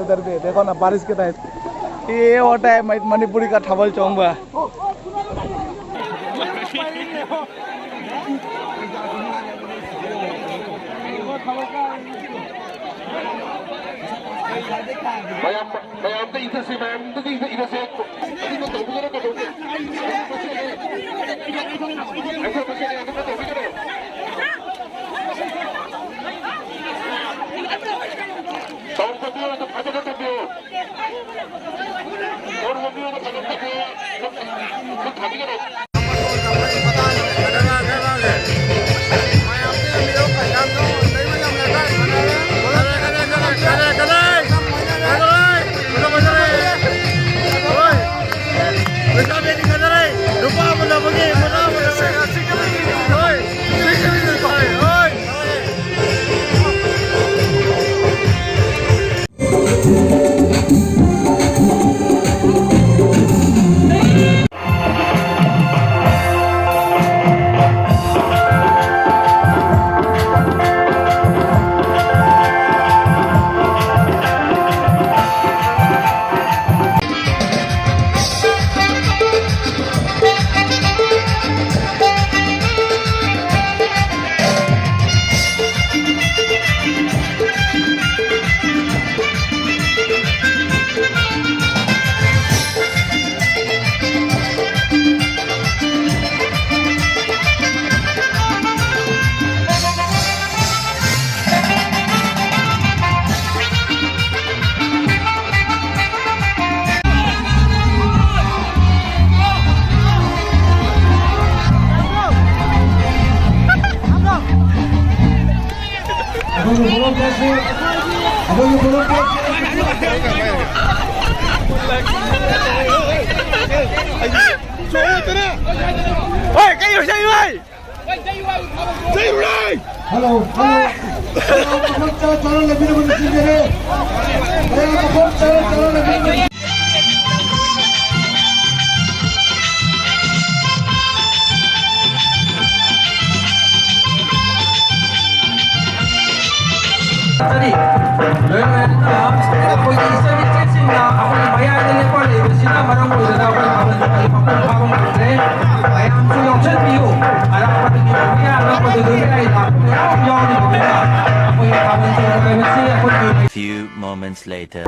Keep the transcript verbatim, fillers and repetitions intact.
इधर पे देखो ना, बारिश के तहत ये होता है, मैं मणिपुरी का ठबल चौंबा। ꯃꯌꯥꯝ, ꯃꯌꯥꯝꯗ ꯏꯟꯊꯁꯤ, ꯃꯌꯥꯝꯗꯗꯤ ꯏꯟꯊꯁꯤ꯫ ꯑꯗꯨꯒ ꯇꯧꯕꯤꯒꯅꯨ, ꯀꯩꯗꯧꯒꯦ? ꯑꯩꯈꯣꯏ ꯃꯁꯦꯜꯅꯤ, ꯑꯗꯨꯒ ꯇꯧꯕꯤꯒꯅꯨ꯫ ꯇꯧꯕ ꯃꯤꯑꯣꯏꯗ ꯐꯖꯅ ꯇꯝꯕꯤꯌꯨ꯫ ꯇꯧꯕ ꯃꯤꯑꯣꯏꯗ ꯐꯖꯅ ꯇꯝꯕꯤꯌꯨ꯫ ꯈꯨꯠ ꯊꯥꯕꯤꯒꯅꯨ꯫ ꯑꯩꯈꯣꯏꯒꯤ ꯄꯣꯂꯣ ꯄ꯭ꯂꯦꯠꯁꯤ, ꯑꯩꯈꯣꯏꯒꯤ ꯄꯣꯂꯣ ꯄ꯭ꯂꯦꯠꯁꯤ꯫ ꯍꯣꯏ, ꯀꯩ ꯑꯣꯏꯁꯥꯏ ꯍꯣꯏ? Hello, hello. ꯃꯌꯥꯝ ꯃꯐꯝ ꯆꯥ ꯆꯥꯅ ꯂꯩꯕꯤꯅꯕ ꯅꯤꯡꯁꯤꯡꯖꯔꯤ꯫ ꯃꯌꯥꯝ ꯃꯐꯝ ꯆꯥ ꯆꯥꯅ ꯂꯩꯕꯤꯅꯕ ꯑꯩꯈꯣꯏꯒꯤ ꯏꯆꯟ ꯏꯆꯦꯁꯤꯡꯅ ꯑꯩꯈꯣꯏꯒꯤ ꯃꯌꯥꯏꯗ ꯂꯦꯞꯄ ꯂꯩꯕꯁꯤꯅ ꯃꯔꯝ ꯑꯣꯏꯗꯨꯅ ꯑꯩꯈꯣꯏ ꯊꯥꯕꯜ ꯆꯣꯡꯕꯒꯤ ꯃꯄꯨꯡ ꯐꯥꯕ ꯉꯝꯗ꯭ꯔꯦ꯫ ꯃꯌꯥꯝꯁꯨ ꯌꯥꯎꯁꯟꯕꯤꯌꯨ꯫ ꯑꯔꯥꯞꯄꯗꯒꯤ ꯑꯣꯏꯕ ꯌꯥ ꯑꯅꯛꯄꯗꯒꯤ ꯂꯩ ꯂꯥꯛꯄ ꯃꯌꯥꯝ ꯌꯥꯎꯔꯤꯕꯅꯤꯅ ꯑꯩꯈꯣꯏꯒꯤ ꯊꯥꯕꯜ ꯆꯣꯡꯕ ꯍꯥꯏꯕꯁꯤ ꯑꯩꯈꯣꯏꯒꯤ Few moments later.